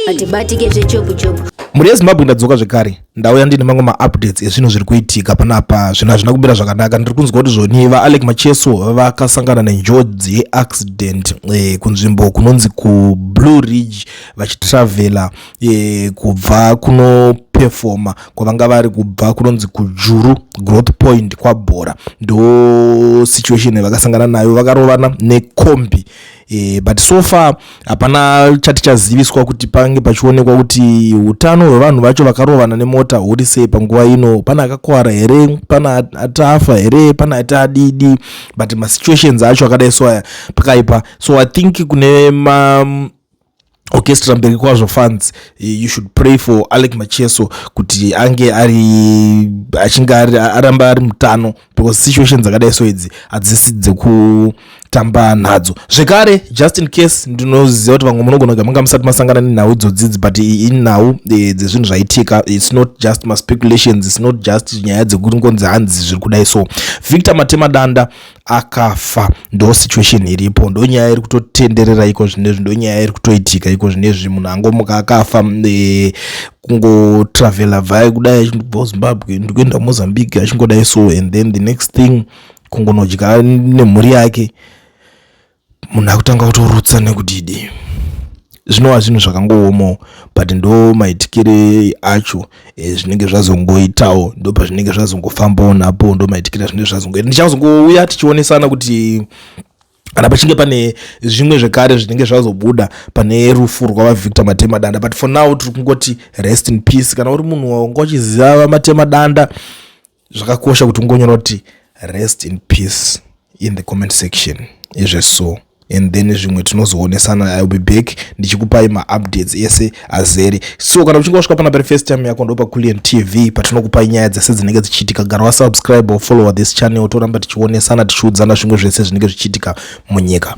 Hatibatike zvechopu-chopu. Mhuri yeZimbabwe, ndadzoka zvekare. Ndauya ndine mamwe maupdates ezvinhu zviri kuitika panapa. Zvinhu hazvina kumira zvakanaka. Ndiri kunzwa kuti zvoni vaAlec Macheso vakasangana nenjodzi yeaccident kunzvimbo kunonzi kuBlue Ridge, vachitravhela kubva kunopefoma kwavanga vari, kubva kunonzi kuJuru Growth Point kwaBhora. Ndo situation yavakasangana nayo, vakarovana nekombi. But so far hapana chati chaziviswa kuti pange pachionekwa kuti utano hwevanhu vacho vakarovana nemota huri sei panguva ino. Pane akakuvara here? Pane atafa here? Pane ati adidi? But masituations acho akadai so aya, pakaipa. So I think kune ma orchestra mberi kwazvo fans, you should pray for Alec Macheso kuti ange ari achinge aramba ari mutano, because situations dzakadai so idzi hadzisi dzekutamba nadzo. Zvekare, just in case, ndinoziva kuti vamwe munogona kunge manga musati masangana nenhau idzodzidzi, but inhau dzezvinhu zvaitika. It's not just maspeculations, it's not just nyaya dzekuti hanzi zviri kudai. So Victor Matemadanda akafa. Ndo situation iripo, ndo nyaya iri kutotenderera iko zvinezvi, ndo nyaya iri kutoitika iko zvinezvi. Munhu angomuka akafa, kungotravhela vhai kudai, achibva kuZimbabwe ndikuenda Mozambique, achingodai so, and then the next thing kungonodya nemhuri yake, munhu akutanga kutorutsa nekudidi. Zvinova zvinhu zvakangoomawo, but ndo maitikire acho zvinenge zvazongoitawo, ndo pazvinenge zvazongofambawo napo, ndo maitikire azvinenge zvazongoita. Ndichazongouya tichionesana kuti kana pachinge pane zvimwe zvekare zvinenge zvazobuda pane rufu rwavaVictor Matemadanda. But for now tiri kungoti rest in peace. Kana uri munhu wanga uchiziva vaMatemadanda, zvakakosha kuti ungonyora kuti "rest in peace" in the comment section izveso, and then zvimwe tinozoonesana. I will be back ndichikupai maupdates ese azere. So kana uchinge wasvika panapa first time yako, ndo paCulian TV patinokupai nyaya dzese dzinenge dzichiitika. Gara wasubscribe, wafollowa this channel, toramba tichionesana, tichiudzana zvimwe zvese zvinenge zvichiitika munyika.